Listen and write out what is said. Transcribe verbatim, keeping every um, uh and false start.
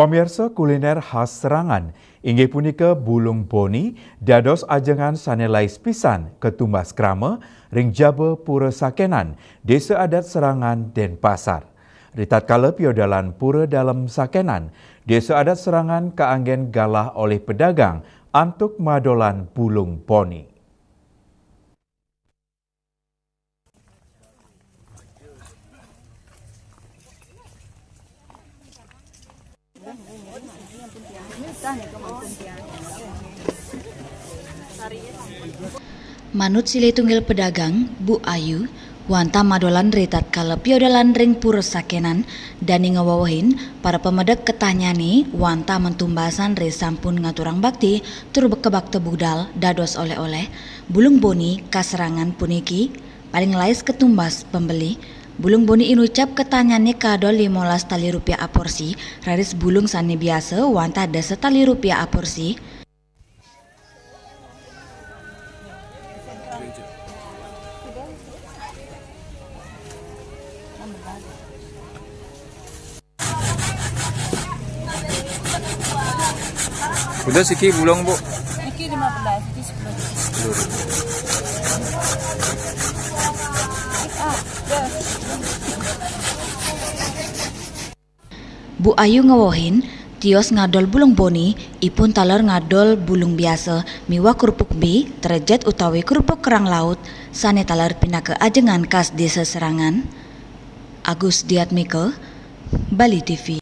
Pamirsa, kuliner khas Serangan inggih punika bulung boni, dados ajengan sane lais pisan katumbas krama ring jaba Pura Sakenan, Desa Adat Serangan, Denpasar. Ritatkala piodalan Pura Dalem Sakenan, Desa Adat Serangan kaanggen galah olih pedagang antuk madolan bulung boni. Manut silih tunggil pedagang, Bu Ayu, wantah madolan ritatkala piodalan ring Pura Sakenan, dane ngwewehin para pamedek ketahnyane wantah matumbasan ri sampun ngaturang bakti tur kebakta budal dados oleh-oleh. Bulung boni khas Serangan puniki paling lais katumbas pembeli. Bulung boni inucap ketahnyane kadol limolas tali rupiah aporsi, raris bulung sane biasa wantah dasa tali rupiah aporsi. Udah siki bulung, Bu. Niki lima belas, niki sepuluh. Bu Ayu ngewehin, tios ngadol bulung boni, ipun taler ngadol bulung biasa miwah kerupuk mie, trejet utawi kerupuk kerang laut, sane taler pinaka ajengan khas Desa Serangan. Agus Diatmika, Bali T V.